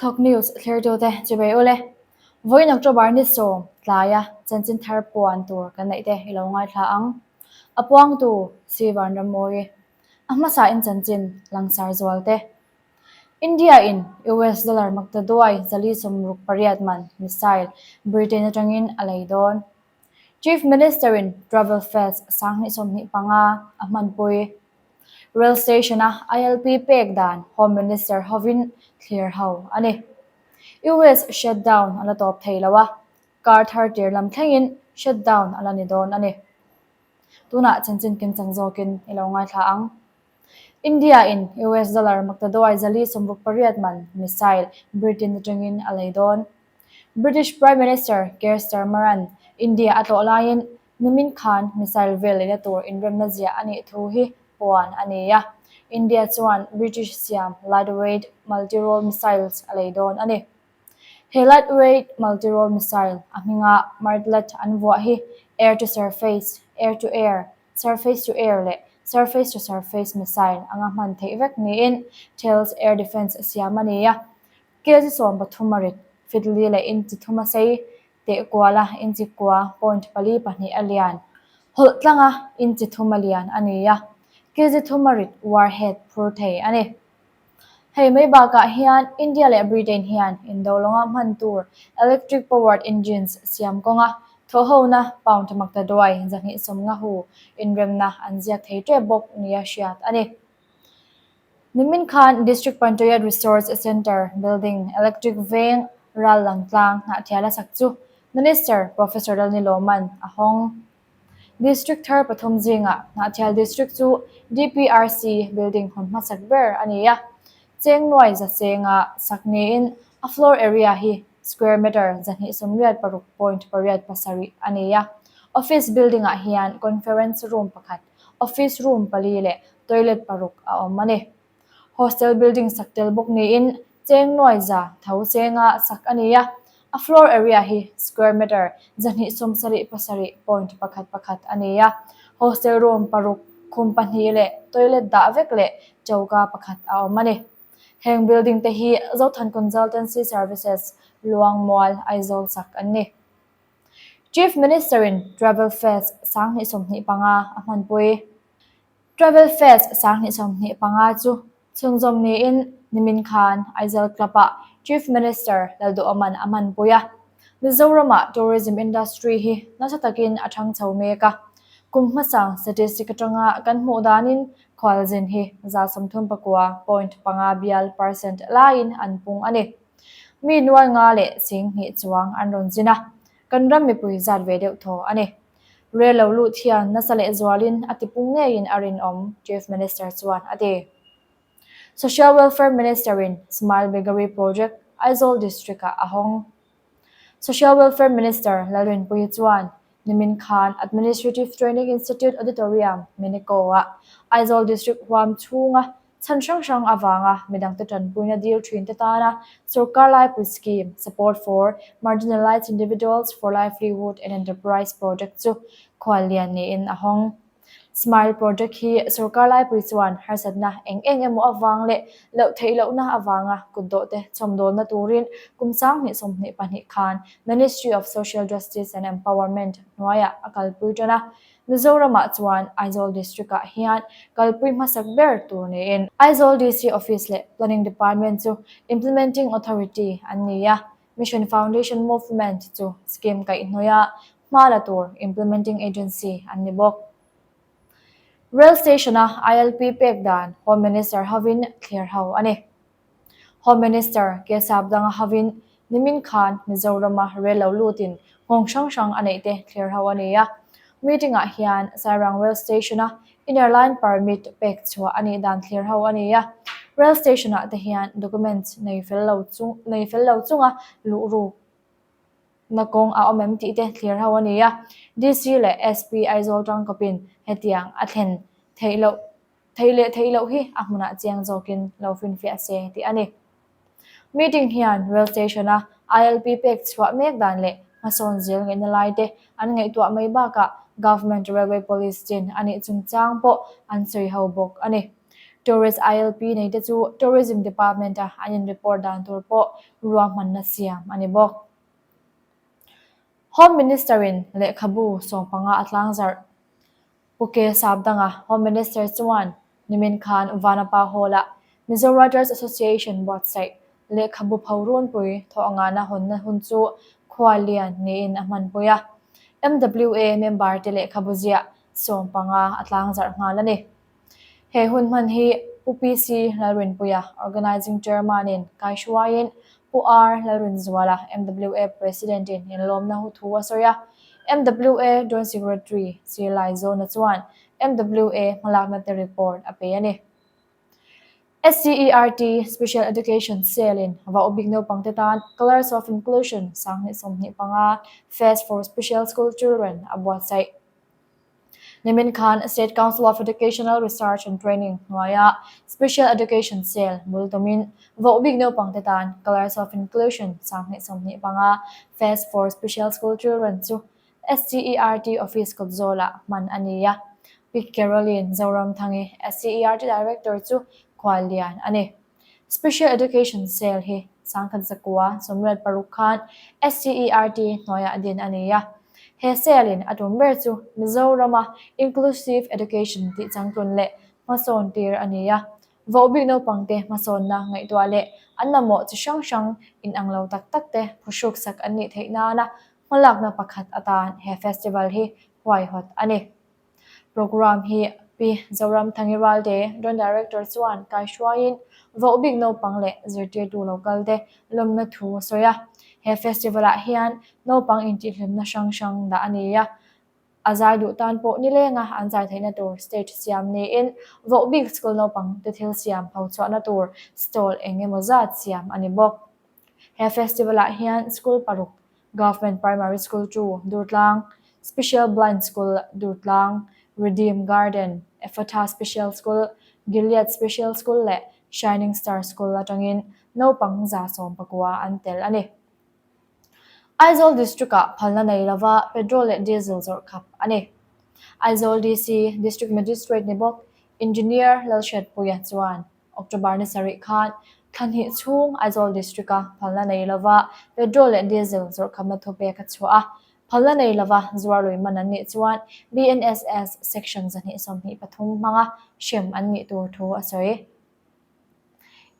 Thawk News thlirtute chibai ule. Vawiin October ni sawm tlaia chanchin thar puan tur kan neih te i lo ngaithla ang. A puangtu Sri Vanrammawi. A hmasa in chanchin langsar zual te. India in US dollar maktaduai 468 man missile Britain atangin a lei dawn. Chief Minister in Travel Fest 2025 a hmanpui. Rail Station-a ILP pek dan Home Minister hovin thlir ho a ni. US shutdown a la tawp thei lo a, kar thar tir lam thlengin shutdown a la ni dawn a ni. Tunah chanchin kimchang zawkin i lo ngaithla ang. India in US dollar maktaduai 468 man missile Britain atangin a lei dawn. British Prime Minister Keir Starmer-a'n India a tlawh laiin nimin khan missile vel leina tur inremna ziah a nih thu hi puan a ni a. India chuan British siam lightweight multi-role missiles a lei dawn a ni. He lightweight multi-role missile a hminga Martlet an vuah hi air-to-surface, air-to-air, surface-to-air leh surface-to-surface missile anga hman theih vek niin Thales Air Defence siam a ni a. Kg 13 a rit, feet li leh inchi thum a sei, teh kuala inchi kua point pali pahnih a lian, hawlh tlanga inchi thum a lian a ni a, kg thum a rit warhead phur thei a ni. Hei mai bakah hian India leh Britain hian indo lawnga hman tur electric powered engines siam kawnga thawhhona pound maktaduai 250 hu inremna an ziak thei tep bawk nia hriat a ni. Nimin khan District Panchayat Resource Centre building electric veng ral lang tlang hnahthial a sak chu Minister Professor Lalnilawman a hawng. District thar pathum zingah Hnahthial District chu DPRC building hawn hmasak ber a ni a. Cheng nuai za chenga sak niin a floor area hi square meter 286.87 a ni a. Office building ah hian conference room pakhat, office room pali leh toilet paruk a awm a ni. Hostel building sak tel bawk niin cheng nuai za tho chenga sak a ni a, a floor area hi square meter 277.11 a ni a. Hostel room paruk, khum pahnih leh toilet dah vek leh choka pakhat a awm a ni. Heng building te hi Zothan Consultancy Services, Luangmual, Aizawl sak an ni. Chief Minister in Travel Fest 2025 a hmanpui. Travel Fest 2025 chu chhunzawm niin nimin khan Aizawl Club-ah Chief Minister Lalduhawman a hmanpui a. Mizoramah tourism industry hi nasa takin a thang chho mek a. Kum hmasang statistic atanga kan hmuh danin khualzin hi 39.5 bial percent laiin an pung a ni. Mi nuai nga leh sing hnih chuang an rawn zin a, kan ram mipui zat ve deuh thaw a ni. Rel lo lut hian nasa leh zualin a tipung ngeiin a rinawm, Chief Minister chuan a ti. Social Welfare Minister-in Smile Bakery Project Aizawl District-ah a hawng. Social Welfare Minister Lalrinpuii chuan nimin khan Administrative Training Institute Auditorium, Minico-ah Aizawl District huam chhunga chhan hrang hrang avanga midangte tanpuina dil thin te tana sorkar laipui scheme Support for Marginalised Individuals for Livelihood and Enterprise Project chu khual lian niin a hawng. Smile Project hi sorkar laipui chuan harsatna eng eng emaw avang leh loh theih lohna avanga kutdawh te chhawmdawlna turin kum 2022 khan Ministry of Social Justice and Empowerment hnuaiah a kalpui tan a. Mizoramah chuan Aizawl District-ah hian kalpui hmasak ber tur niin Aizawl DC Office leh Planning Department chu Implementing Authority an ni a, Mission Foundation Movement chu scheme kaihhnawih a hma la tur Implementing Agency an ni bawk. Rail Station-a ILP pek dan Home Minister hovin thlir ho a ni. Home Minister K Sapdanga hovin nimin khan Mizorama rel lo lutin nghawng hrang hrang a neih te thlir ho a ni a. Meeting-ah hian Sairang Rail Station-a Inner Line Permit pek chhuah a nih dan thlir ho a ni a. Rail Station-ah te hian documents nei fel lo chung nei fel lo chunga luh ruk na kawng a awm em tih te thlir ho a ni a. DC leh SP Aizawl tangkawpin hetiang a thlen theih loh Theih leh theih loh hi a hmunah chiang zawkin lo finfiah se tih a ni. Meeting hian Rail Station-a ILP pek chhuah mek dan leh hmasawn zel ngaihna lai te an ngaihtuah mai bakah Government Railway Police chin a nih chungchang pawh an sawi ho bawk a ni. Tourist ILP neite chu Tourism Department-a an in-report dan tur pawh ruahmanna siam a ni bawk. Home Minister-in lehkhabu 15 a tlangzarh. Pu Ke Sapdanga Home Minister chuan nimin khan Vanapa Hall-ah Mizo Writers Association buatsaih lehkhabu pho runpui thawhngana hawnna hun chu khuallian niin a hmanpui a. MWA member-te lehkhabu ziah 15 a tlangzarh nghal a ni. He hun hman hi Pu PC Lalrinpuia, Organising Chairman-in kaihruaiin Pu R Lalrinzuala, MWA President-in inlawmna hu thu a sawi a. MWA Joint Secretary Sirlai Zawna chuan MWA hmalakna te report a pe a ni. SCERT Special Education Cell-in Vaubik naupangte tan Colours of Inclusion 2025 Fest for Special School Children a buatsaih. Nimin khan State Council of Educational Research and Training hnuaia Special Education Cell bul tumin vohbik naupangte tan Colours of Inclusion 2025 Fest for Special School Children chu SCERT Office kawt zawlah hman a ni a. Pi Caroline Zoramthangi, SCERT Director chu khuallian a ni. Special Education Cell hi 1986 khan SCERT hnuaiah din a ni a. He cell-in a tum ber chu Mizorama Inclusive Education tih changtlun leh hmasawn tir a ni a. Vohbik naupangte hmasawnna ngaihtuah leh an mamawh chi hrang hrang inang lo tak takte phuhruksak an nih theih nana hmalakna pakhat atan he festival hi huaihawt a ni. Programme hi Pi Zoramthangi Ralte, Joint Director chuan kaihruaiin vohbik naupang leh zirtirtu lo kalte lawmna thu a sawi a. He festival-ah hian naupang intihhlimna hrang hrang dah a ni a, a zai duh tan pawh nilenga an zai theihna tur stage siam niin vohbik school naupang te thil siam hochhuahna tur stall eng emaw zat siam a ni bawk. He festival-ah hian school paruk Government Primary School 2, Durtlang, Special Blind School, Durtlang, Redeem Garden, Ephatha Special School, Gilead Special School leh Shining Star School atangin naupang 119 an tel a ni. Aizawl District-ah phalna nei lova petrol leh diesel zawrh khap a ni. Aizawl DC District Magistrate ni bawk Engineer Lalhriatpuia chuan October ni sarih khan thla hnih chhung Aizawl District-a phalna nei lova petrol leh diesel zawrhkhamna thupek a chhuah a, phalna nei lova zuar lui man an nih chuan BNSS Section 223 hmanga hrem an nih tur thu a sawi.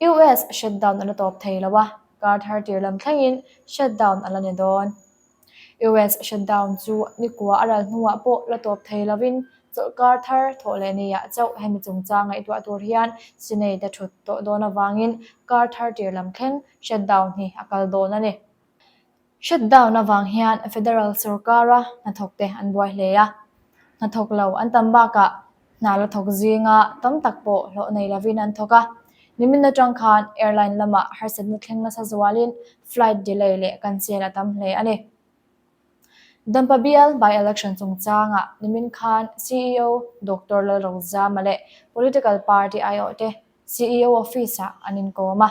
US shutdown a la tawp thei lo a, kar thar tir lam thlengin shutdown a la ni dawn. US shutdown chu nikua a ral hnuah pawh la tawp thei lovin chawlhkar thar thawh leh niah chauh hemi chungchang ngaihtuah tur hian Senate a thut tawh dawn avangin kar thar tir lam thleng shutdown hi a kal dawn a ni. Shutdown avang hian federal sorkara hnathawkte an buai hle a, hnathawk lo an tam bakah Hna la thawk zinga tam tak pawh hlawh nei lovin an thawk a, nimin atang khan airline lamah harsatna thleng nasa zualin flight delay leh cancel a tam hle a ni. Dampa bial by-election chungchangah nimin khan ceo Doctor Lalrozama leh political party aiawhte ceo office-ah an inkawm a,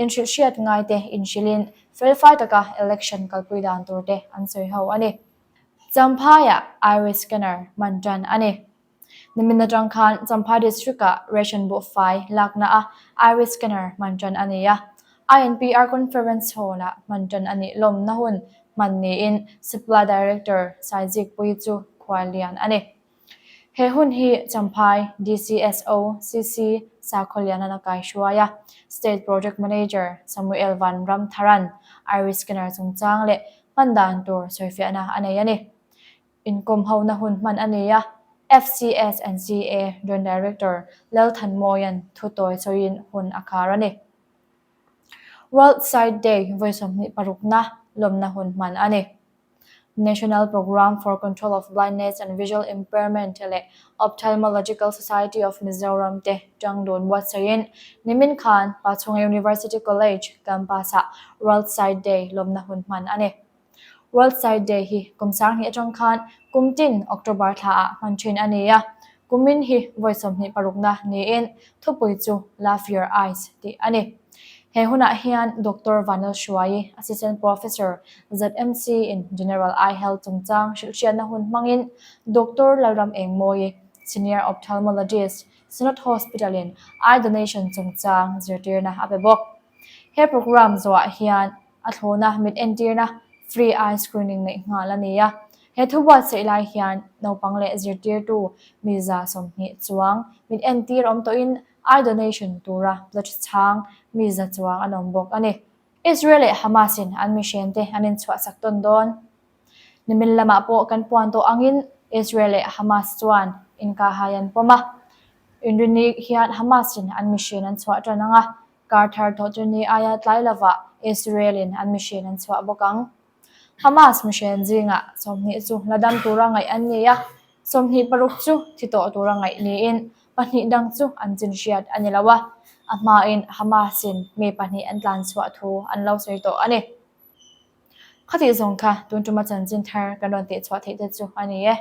inhrilhhriat ngaite inhrilhin felfai taka election kalpui dan turte an sawi ho a ni. Champhaiah iris scanner hman tan a ni. Nimin atang khan Champhai District-ah ration buhfai lakna a iris scanner hman tan a ni a. INPR Conference Hall-ah hman tan a nih lawmna hun hman niin Supply Director Saizikpuii chu khuallian a ni. He hun hi Champhai DCSO CC Sakhawlianan a kaihruai a, State Project Manager Samuel Van Ramtharan iris scanner chungchang leh hman dan tur sawifiahna a nei a ni. Inkawm hona hun hman a ni a, FCS and CA Joint Director Lalthanmawia'n thu tawi sawiin hun a khar a ni. World Sight Day vawi 26na lawmna hun hman a ni. National Programme for Control of Blindness and Visual Impairment leh Ophthalmological Society of Mizoram te tangdun buatsaihin nimin khan Pachhunga University College campus-ah World Sight Day lawmna hun hman a ni. World Sight Day hi kum 2000 atang khan kum tin October thlaah hman thin a ni a, kumin hi vawi 26na niin thupui chu Love Your Eyes tih a ni. He hunah hian Doctor Vanil Hruaii, Assistant Professor, ZMC in General Eye Health chungchang hrilhhriatna hun hmangin Doctor Lalram Engmawii. Senior Ophthalmologist, Synod Hospital-in Eye Donation chungchang zirtirna a pe bawk. He programme zawhah hian a thlawna mit entirna Free Eye Screening neih nghal a ni a. He thu buatsaih lai hian naupang leh zirtirtu mi 120 chuang mit entir awm tawhin eye donation tura pledge chhang mi za chuang an awm bawk a ni. Israel leh Hamas in an mihrente an inchhuahsak tawn dawn. Nimin lamah pawh kan puan tawh angin Israel leh Hamas chuan inkahhai an pawm a. Inrini hian Hamas in an mihren an chhuah tan ang a, kar thar thawh chu ni aia tlai lovah Israel in an mihren an chhuah bawk ang. Hamas mihren zingah 20 chu la dam tura ngaih an ni a, 26 chu thi tawh tura ngaih niin pahnih dang chu an chin hriat a ni lo a, a hmain Hamas in mi pahnih an tlan chhuah thu an lo sawi tawh a ni. Khatih zawng kha tun tuma chanchin thar kan rawn tihchhuah theih te chu a ni e.